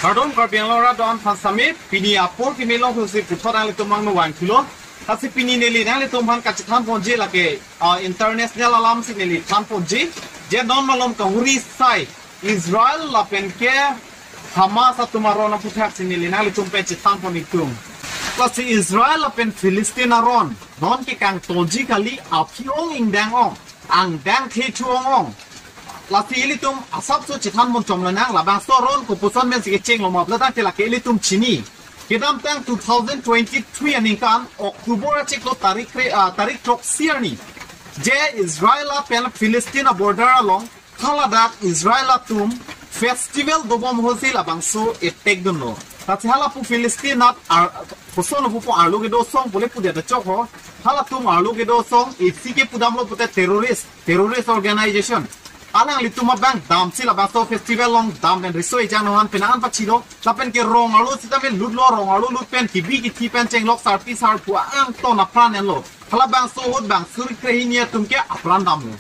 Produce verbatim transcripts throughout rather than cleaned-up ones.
Kardom Karbi Anglong arat do-an aphan sitame, pini apor kimi along husi puthot nanglitum angno vangthulo. Lasi pini neli nanglitum aphan kachethan ponji lake, ah, international alam si neli than ponji. Je non malom kahuri sai Israel lapen ke Hamas atum aron aputhaksi neli nanglitum pen chethan pon-ik tum. Lasi Israel lapen Philistine aron non ke kangtonji kali, aphi ong ingdeng ong, angdeng thethu ong ong. Lasi ilitum asapso chethan pon chom lonang, labangso aron kopuson pen si kechenglo ma pulo tangte lake ilitum chini. Kedamtang two thousand twenty-three aningkan October achiklo tarik kre-, ah, tarik throksi arni, je Israel lapen Philistine a-border along haladak Israel atum festival dobom ahutsi labangso attack dunlo. Lasi hala pu Philistine anat ar-, koson lo pupo, arlo kedo asong pule pudet ta choklo. Halatum arlo kedo asong isi ke pudamlo pute terrorist, terrorist organization. Alanglitum abang damsi labangso festival along dam pen riso ejang nohan penang an pachilo. Lapen ke rong arlo sitame lutlo, rong arlo lut pen kebi kethi pen chenglok sarpi sarpo angton apran enlo. Halabangso ahut bang suri krehini atum ke apran damlo.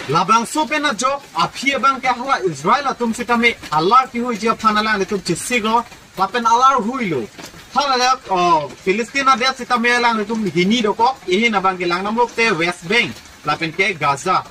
Labangso pen ajok aphi abang ke hala Israel atum sitame alar kehuiji aphan alanglitum chesiklo, lapen alar huilo. Haladak, oh, Philistine adet sitame alanglitum hini dokok, ihin abang ke langdamlo te West Bank lapen ke Gaza.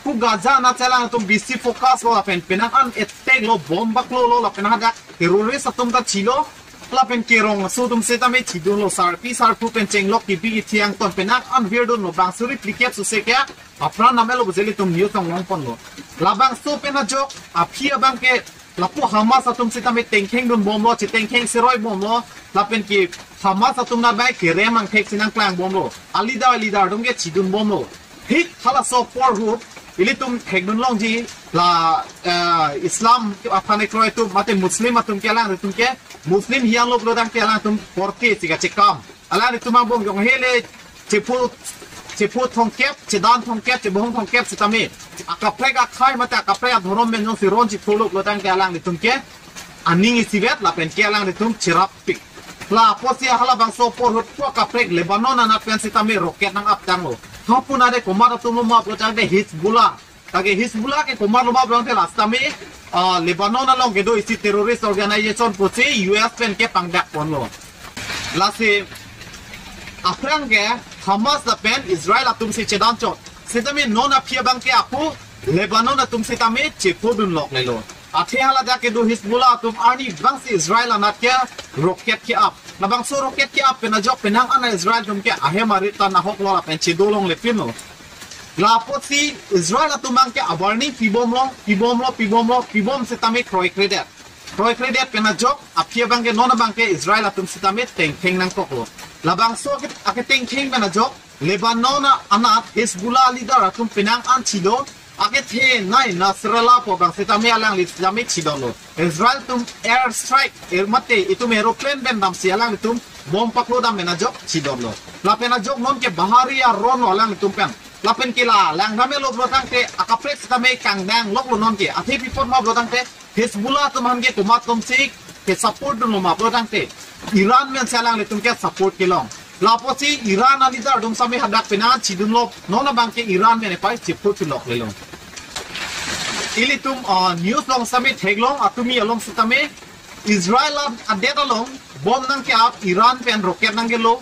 Pu Gaza anat si alanglitum bisi focus lo lapen penang an attack lo, bomb baklolo lapen hadak terrorist atum ta chilo, lapen ke rong aso atum sitame chidunlo, sarpi sarpo pen chenglok kebi kethi angton penang an virdunlo, bang suri phlikep suse ke apran dam etlo pu je ilitum news along long ponlo. Labangso pen ajok aphi abang ke lapu Hamas atum sitame tengkheng dunbomlo, chetengkheng seroi bomlo, lapen ke Hamas atum anat bai kerem angthek si nangklangbomlo, a-leader leader atum ke chidunbomlo. Thik halaso apor ahut ilitum thekdun longji la, eh, Islam aphan ekroi atum mate Muslim atum ke, alanglitum ke Muslim hiang lo pulo tangte alangtum korte si kachekam. Alanglitum angbong jong hele chepho, chepho thomkep, chedan thomkep, chebohong thomkep sitame akaprek akhei mate akaprek adhorom pen jongsi ron chitholo pulo tangte alanglitum ke aning isivet lapen ke alanglitum cherapik. La apotsi halabangso apor ahut pu akaprek Lebanon anat pen sitame rocket nang-aptanglo. Hapu anat ke komat atum lo ma pulo tangte Hezbollah. Lake Hezbollah ke komat lo ma pulo tangte la sitame, ah, Lebanon along kedo isi terrorist organization pusi U S pen ke pangdak ponlo. Lasi aphrang ke Hamas lapen Israel atum si chedan chot. Sitame non aphi abang ke apu Lebanon atum sitame chepho dunlok lelo. Athe haladak kedo Hezbollah atum arnivang si Israel anat ke rocket ke-ap. Labangso rocket ke-ap pen ajok penang an Israel atum ke ahem arit ta nahok lo lapen chedo longle pinlo. La apotsi Israel atum abang ke a-warning pibomlo, pibomlo, pibomlo, pibom sitame kroikredet. Kroikredet pen ajok aphi abang ke non abang ke Israel atum sitame tengkheng nangkoklo. Labangso ake, aketengkheng pen ajok Lebanon anat Hezbollah leader atum penang an chilo, akethenei Nasrallah pu abang sitame alangli sitame chidonlo. Israel atum air strike, air mate itum aeroplane pen damsi alanglitum bomb paklo dam pen ajok chidonlo. Lapen ajok non ke bahari aron lo alanglitum pen. Lapen ke la langdam etlo pulo tangte akaprek sitame kangdang loklo non ke. Athe pi apot ma pulo tangte Hezbollah atum aphan ke komat atum si ke support dunlo ma pulo tangte Iran pen si alanglitum ke support kelong. La apotsi Iran a-leader atum sitame hadak penang chidunlo, non abang ke Iran pen epai chepho chulok lelo. Ilitum, ah, news along sitame theklong, atumi along sitame Israel a-, adet along bomb nangke-ap, Iran pen rocket nangkelo,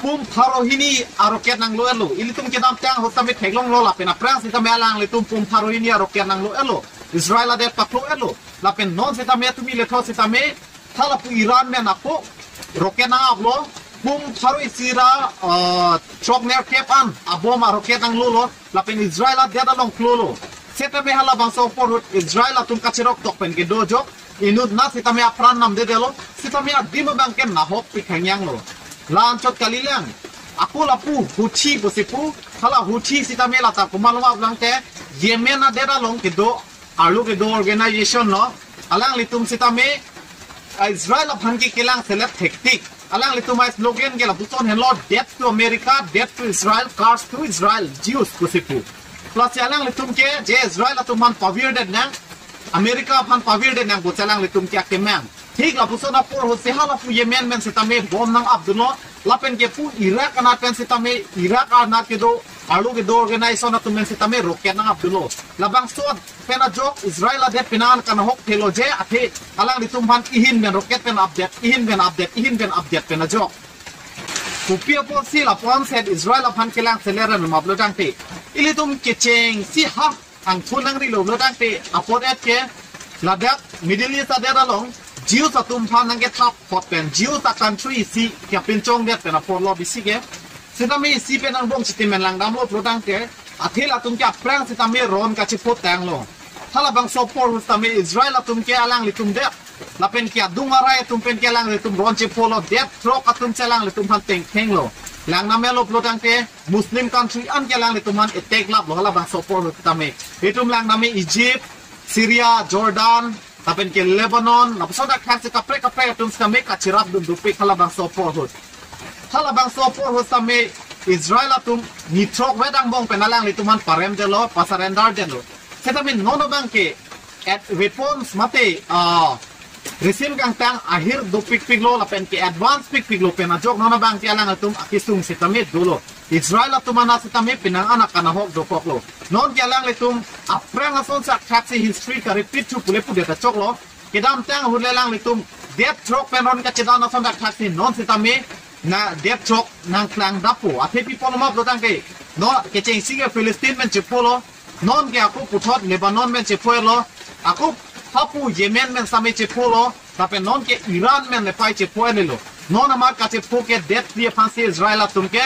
pum pharo hini a-rocket nanglo etlo. Ilitum kedamtang ahut sitame theklonglo lapen aphrang sitame alanglitum pum pharo hini a-rocket nanglo etlo. Israel adet paklo etlo. Lapen non sitame atumi letho sitame halapu Iran pen ako rocket nang-aplo, pum pharo isi ra, ah, chok nerkep an a-bomb a-rocket nanglolo, lapen Israel adet along klolo. Sitame halabangso apor ahut Israel atum kacherok tok pen kedo ajok inut anat sitame apran namdedetlo, sitame adim abang ke nahokpik hangyanglo. La anchot kalilang. Ako lapu Houthi pusi pu, hala Houthi sitame lata komat lo ma pulo tangte Yemen adet along kedo arlo kedo organization lo, alanglitum sitame, ah, Israel aphan ke kelang selet hektik. Alanglitum a-slogan ke lapuson henlo, "Death to America, death to Israel, curse to Israel, Jews," pusi pu. Lasi alanglitum ke je Israel atum aphan pavirdet nang, America aphan pavirdet nang pusi alanglitum ke akemang. Thik lapuson apor ahutsi halapu Yemen pen sitame bomb nang-ap dunlo, lapen ke pu Iraq anat pen sitame, Iraq anat kedo arlo kedo organization atum pen sitame rocket nang-ap dolo. Labangso pen ajok Israel adet penang an kanahok thelo je athe alanglitum aphan ihin pen rocket pen ap det, ihin pen ap det, ihin pen ap det pen ajok. Kopi apotsi lapu-an set Israel aphan kelang seler an map lo tangte, ilitum kechengsi ha angthun nangrilo lo tangte, apot et ke ladak Middle East adet along Jews atum aphan nangkethap phot pen, Jews a country isi kapinchong det pen apor lo bisi ke. Sitame isi pen angbong sitimen langdamlo pulo tangte, athe latum ke aphrang sitame ron kachepo tanglo. Halabangso apor ahut sitame Israel atum ke alanglitum det, lapen ke adung arai atum pen ke alanglitum ron chepolo, death throk atum si alanglitum aphan tengthenglo. Langnamelo pulo tangte, Muslim country an ke alanglitum aphan attack laplo halabangso apor ahut sitame. Itum langname Egypt, Syria, Jordan, lapen ke Lebanon, lapuson dak thak si kaprek kaprek atum sitame kacherapdun dopik halabangso apor ahut. Halabangso apor ahut sitame Israel atum ni throk vet angbong pen alanglitum aphan parem detlo, pasurrender detlo. Sitame non abang ke at weapons mate, ah, risim kangtang ahir dopikpiklo lapen ke advance pikpiklo pen ajok non abang ke alanglitum akesung sitame dolo. Israel atum anat sitame penang an akanahok dokoklo. Non ke alanglitum aphrang ason sak thak si history ka-repeat thu pule pudet achoklo. Kedamtang ahut le alanglitum death throk pen ron kachedan ason dak thak si non sitame na death throk nangklang dapo. Athe pi apot lo map lo tangte, non kechengsi ke Philistine pen chepolo, non ke ako puthot Lebanon pen chepo-etlo, ako hapu Yemen pen sitame chepolo, lapen non ke Iran pen le pai chepo-etlo. Non amat kachepo ke death phli aphansi Israel atum ke,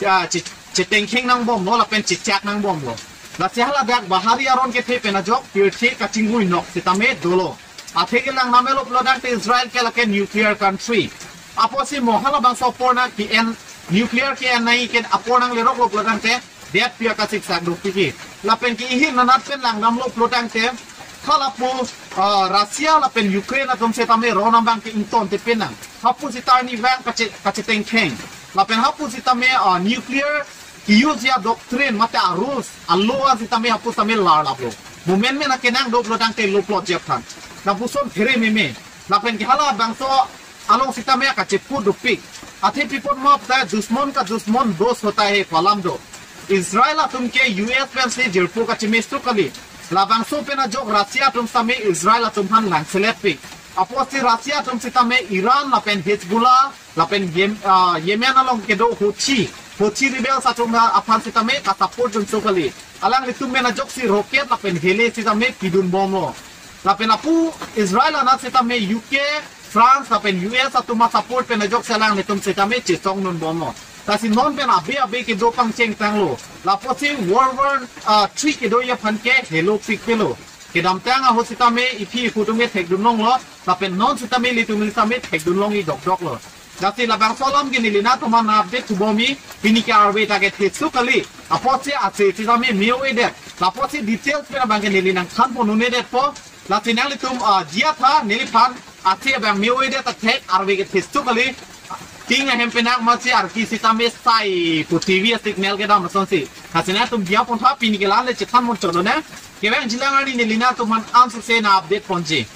ah, che-, chetengkheng nangbomlo lapen chechak nangbomlo. Lasi haladak bahari aron kethe pen ajok pirthe kachingui nok sitame dolo. Athe ke langnamelo pulo tangte Israel ke lake nuclear country. Apotsi mo halabangso apor nang ke-en, nuclear ke-en nai ke apor nangleroklo pulo tangte, death phli akasiksak dopik ke. Lapen ke ihin anat pen langdamlo pulo tangte, halapu, ah, Russia lapen Ukraine atum sitame ron abang ke ingtonte penang. Hapu sitame arnivang kache, kachetengkheng. Lapen hapu sitame, ah, nuclear ke-use a-doctrine mate a-rules a-law an sitame hapu sitame larlaplo. Mo menmen akenang do pulo tangte lo plot jep than. Lapuson phere meme. Lapen ke halabangso along sitame kachepu dopik. Athe pi apot map ta dusmon ka dusmon dost hota hai pu alam do. Israel atum ke U S pensi jirpo kachemestu kali. Labangso pen ajok Russia atum sitame Israel atum aphan langseletpik. Apotsi Russia atum sitame Iran lapen Hezbollah lapen Yem-, ah, Yemen along kedo Houthi, Houthi rebels atum aphan sitame ka-support dunso kali. Alanglitum pen ajoksi rocket lapen hele sitame pidunbomlo. Lapen lapu Israel anat sitame U K, France lapen U S atum a-support pen ajoksi alanglitum sitame chesongdunbomlo. Lasi non pen abe abe kedo pangcheng tanglo. Lapusi World War, ah, three kedoji aphan ke helopikpelo. Kedamtang ahut sitame iphi ipu atum ke thekdunlonglo. Lapen non sitame ilitum sitame thekdunlongji dokdoklo. Lasi labangso alam ke neli nangtum aphan update thubomji, pini ke arve ta ke theksu kali. Apotsi ase sitame me-o-edet. Lapusi details pen abang ke neli nangthanpon un-edetpo. Lasi nanglitum, ah, jia tha, neliphan ase abang me-o-edet ta thek, arve ke theksu kali. Ting ahem pen nang masi arki sitame sai pu T V a-signal kedam asonsi. Lasi nangtum jia pon tha, pini ke la-an le chethanpon chotlo nang. Kevangjilang arni neli nangtum aphan ansose nang-update ponji.